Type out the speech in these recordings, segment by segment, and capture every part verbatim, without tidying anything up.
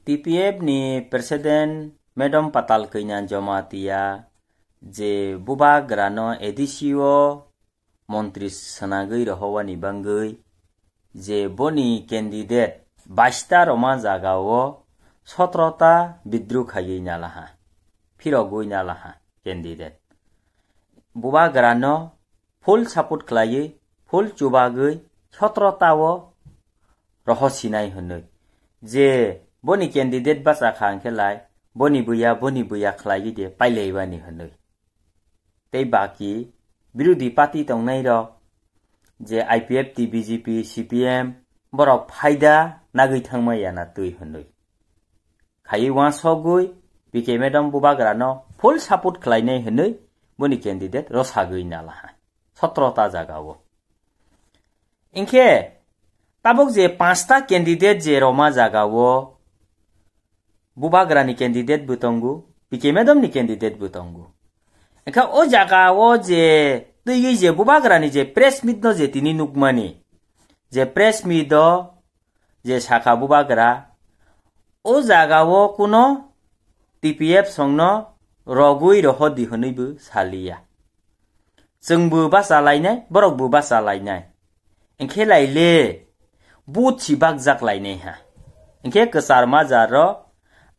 T P F ni President Madam Patal Kanya Jamatia je Bubagra no A D C o montri swnagwi rohowani bangwi je boni candidate baista Roma jaga o sotro ta bidru khaiwi nalaha, phirogwi nalaha candidate. Bubagra no full support khlaiwi, full chubagwi sotro ta o roho sinai hwnwi. Je boni candidate bachakha hwnkhe lai, boni buya, boni buya khlaiwi de pailaibani hwnwi. Tei baki birodhi party tongnairok je I P F T, B J P, C P M borok phaida nagwi thangma yana twi hwnwi. Khaiwi wansogwi P K Madam Bubagra no full support khlainai hwnwi boni candidate rosagwi nalaha. Sotro ta jaga o. Hinkhe tabuk je panch ta candidate je roma jaga o Bubagra ni candidate bo tongo, P K Madam ni candidate bo tongo. Hinkhe o jaga o je twiwi je Bubagra ni je press meet no je tini nukmani, je press meet o je sakha Bubagra, o jaga o kuno T P F songno rogwi rohordi hwnwi bo saliya. Chwngbo bachalainai, borokbo bachalainai. Hinkhe laile, vote si bakjak lainai ha. Hinkhe kwchar majaro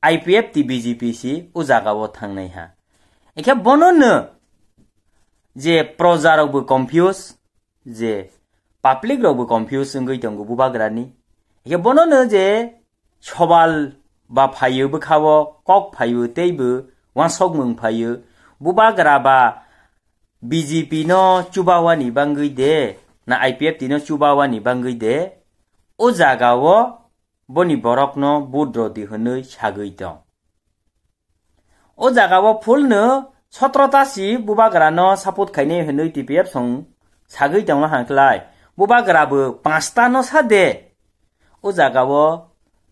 I P F T B J P si o jaga o thangnai ha. Hinkhe bono no je proja rokbo confuse, je public rokbo confuse wngwi tongo Bubagrani. Hinkhe bono no je sobal ba phaio bwkhao kok phaio teibo wansokmung phaio. Bubagra ba B J P no chubawani bangwi de, na I P F T no chubawani bangwi de, o jaga o boni borokno vote rodi hwnwi sagwi tong. O jaga o full no sotro ta si Bubagra no support khainai hwnwi T P F song sagwi tongna hangkhlai. Bubagra bo panch ta no sa de. O jaga o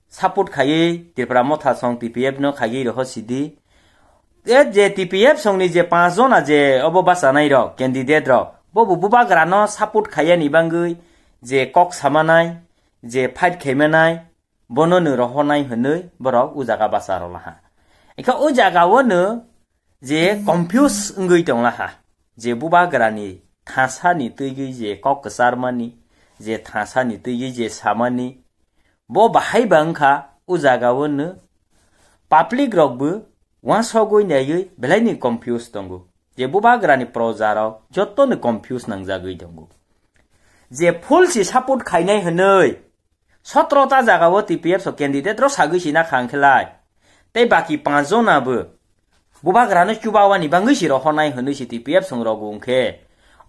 support khaiwi Tripura Motha song T P F no khaiwi roho sidi. E je T P F song ni je panch jona je obo bachanai rok, candidate rok, bo bo Bubagra no support khaiyani bangwi je kok samanai, je fight khaimanai, bono no rohornai hwnwi borok o jaga bacha rwlaha. Hinkhe o jaga o no je confuse wngwi tonglaha, je Bubagra ni thasa ni twigwi je kok kwcharmani, je thasa ni twigwi je samani, bo bahai ba wngkha o jaga o no public rok bo wansogwi naiwi belai ni confuse tongo, je Bubagra ni proja rok joto no confuse nangjagwi tongo, je full si support khainai hwnwi sotro ta jaga o T P F so candidate rok sagwi sina khang khlai. Tei baki panch jona bo Bubagra no chubawani bangwi si rohornai hwnwi si T P F song rok wngkhe.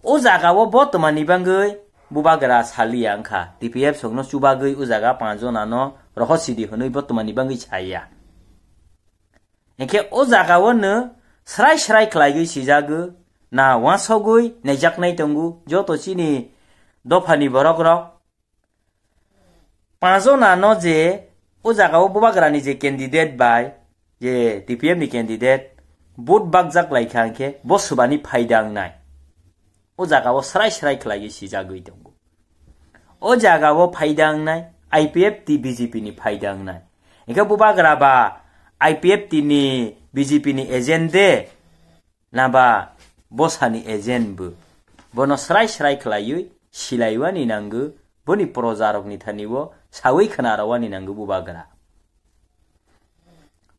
O jaga o bo twmani bangwi Bubagra saliya wngkha. T P F song no chubagwi o jaga panch jona no roho sidi hwnwi bo twmani bangwi saya. Hinkhe o jaga o no srai srai khlaiwi sijago na wansogwi naijaknai tongo joto chini dophani borok rok. Panch jona no je o jaga o Bubagra ni je candidate bai je T P F ni candidate vote bakjak lai kha hinkhe bo swbani phaida wngnai. O jaga o srai srai khlaiwi sijagwi tongo. O jaga o phaida wngnai I P F T B J P ni phaida wngnai. Hinkhe Bubagra ba I P F T ni B J P ni agent de naba bosani agent bo. Bono srai srai khlaiwi silaiwani nango, boni projarokni thani o sawi khna rwani nango Bubagra.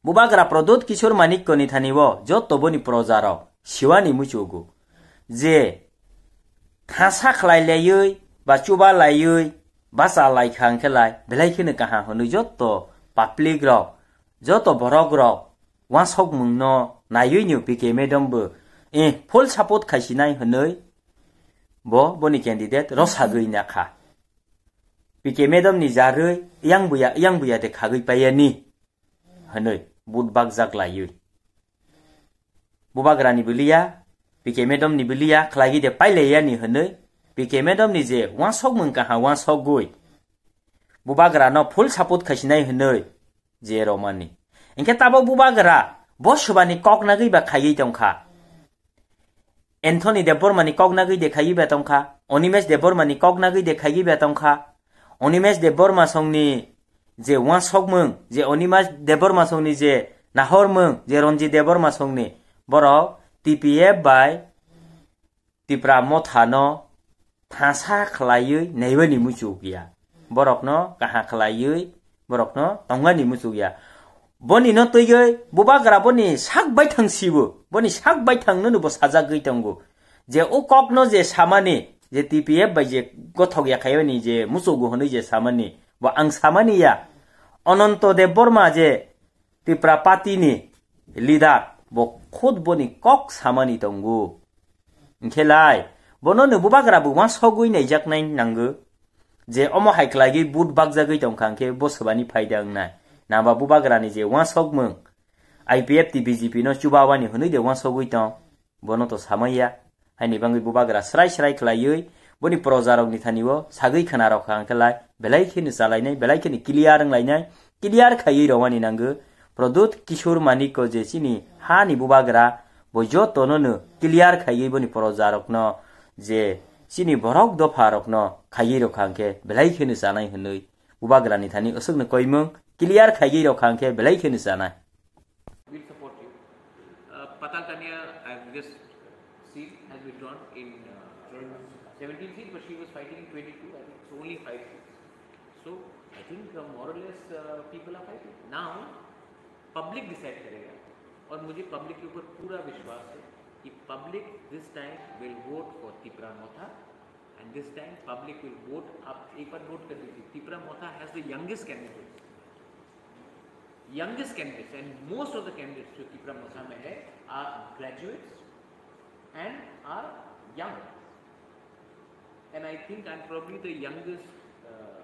Bubagra Pradyut Kishore Manikko ni thani o joto boni projarok siwani muchugo je thasa khlai laiwi ba chuba laiwi bacha lai kha hwnkhe lai belai kheno kaham hwnwi joto public rok, joto borok rok wansokmung no naiwi ni P K Madam bo, eh, full support khaisinai hwnwi bo boni candidate rosagwi nakha. P K Madam ni jarwi yang buya, yang buya de khagwi paiyani hwnwi vote bakjak laiwi. Bubagra ni biliya, P K Madam ni biliya khlaigwi de pailaiyani hwnwi P K Madam ni je wansokmung kaham wansogwi Bubagra no full support khaisinai hwnwi je romani. Hinkhe tabok Bubagra bo swbani kok nagwi ba khaiwi tongkha. Anthony Debbarma ni kok nagwi de khaiwi ba tongkha. Animesh Debbarma ni kok nagwi de khaiwi ba tongkha. Animesh Debbarma songni je uansokmung, je Onima Debbarma songni je nahormung, je Ranjit Debbarma songni, borok T P F bai Tipra Mothano thasa khlaiwi naibani muchuk ya. Borokno kaha khlaiwi borokno tongmani muchuk ya. Boni no twiwi bubagra boni sak baithang sibo, boni sak baithang no bo sajagwi tongo. Je o kokno je samani, je T P F bai je gothok ya khaibani je muchugo hwnwi je samani, bo ang samani ya. Ananto Debbarma je Tipra Party ni leader, bo khud boni kok samani tongo. Hwnkhe lai, bono no bubagra bo uansogwi naijaknai nango. Je omo hai khlaiwi vote bakjagwi tongkha hwnkhe bo swbani phaida wngnai. Nangba bubagrani je uansokmung, I P F T B J P no chubawani hwnwi de uansogwi tong. Bono to samaya. Haini bangwi bubagra srai srai khlaiwi boni projarokni thani o sagwi khna rokha hwnkhe lai belai kheno chalainai, belai kheno clear wnglainai, clear khaiwi rwmani nango. Pradyut Kishore Manikko je chini hani bubagra, bo jotono no clear khaiwi boni projarokno je chini borok dopharokno khaiwi rokha hwnkhe belai kheno chanai hwnwi bubagrani thani aswkno koimung clear khaiwi rokha hwnkhe belai kheno chanai. We'll support you. Uh, Patal Kanya, I've just seen, has withdrawn in uh, seventeen seats, but she was fighting in twenty-two. I think it's only five seats. So I think uh, more or less uh, people are fighting. Now public decide करेगा, और मुझे पब्लिक के ऊपर पूरा विश्वास है कि public this time will vote for Tipra Motha, and this time public will vote. आप एक बार नोट कर लीजिए, Tipra Motha has the youngest candidate, youngest candidates, and most of the candidates जो तिपरा मोथा में है, are graduates and are young. And I think I'm probably the youngest uh,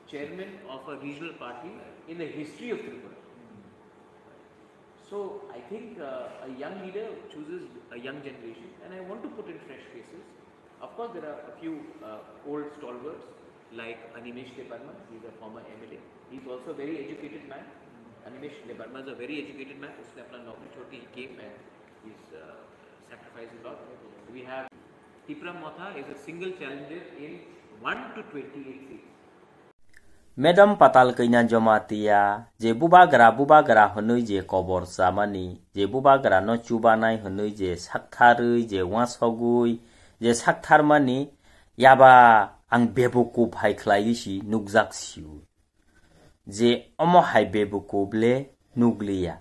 chairman of a regional party in the history of Tripura. So I think uh, a young leader chooses a young generation, and I want to put in fresh faces. Of course, there are a few uh, old stalwarts like Animesh Debbarma. He's a former M L A. He's also a very educated man. Animesh Debbarma is a very educated man. उसने अपना नौकरी छोड़ के he came and he's uh, sacrificed a lot. We have Tipra Motha is a single challenger in one to twenty-eight seats. Madam Patal Kanya Jamatia, je bubagra bubagra hwnwi je kobor chamani, je bubagra no chubanai hwnwi je saktharwi je uansogwi je saktharmani, yaba ang bebukup hai khlaiwi si nukjak sio. Je omo hai bebukup le nukliya.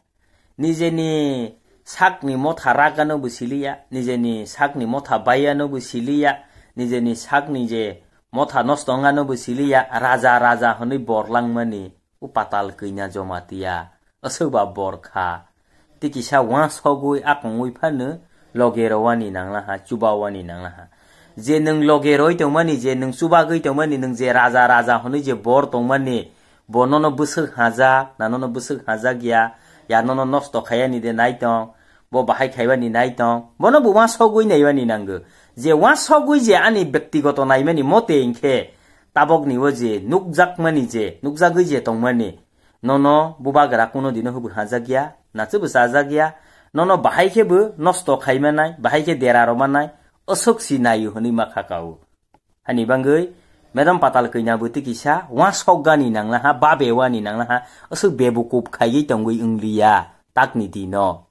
Nijeni sakni motha ragano bo siliya, nijeni sakni motha bayano bo siliya, nijeni sakni je motha nosto wngano bo siliya, raja raja hwnwi borlangmani o Patal Kanya Jamatia, aswkba borkha. Tei kisa uansogwi akongwi phano loge rowani nanglaha, chubawani nanglaha. Je nwng loge roi tongmani, je nwng chubagwi tongmani, nwng je raja raja hwnwi je bor tongmani, bo nono bwswk hajak, na nono bwswk hajak ya, ya nono nosto khaiyani de naitong, bo bahai khaibani naitong, bono bo uansogwi naibani nango. Je uansogwi je ani bektigoto naimani mote hinkhe tabokni o je nukjakmani je, nukjagwi je tongmani, nono bubagra kuno dino hwbw hajak ya, na chwbw chajak ya, nono bahai khe bo nosto khai manai, bahai khe dera rw manai, aswk si naio hwnwi ma kha kao. Hani bangwi Madam Patal Kanya bo tei kisa uansokgani nanglaha, babewani nanglaha, aswk bebukup khaiwi tongwi wngliya takni dino.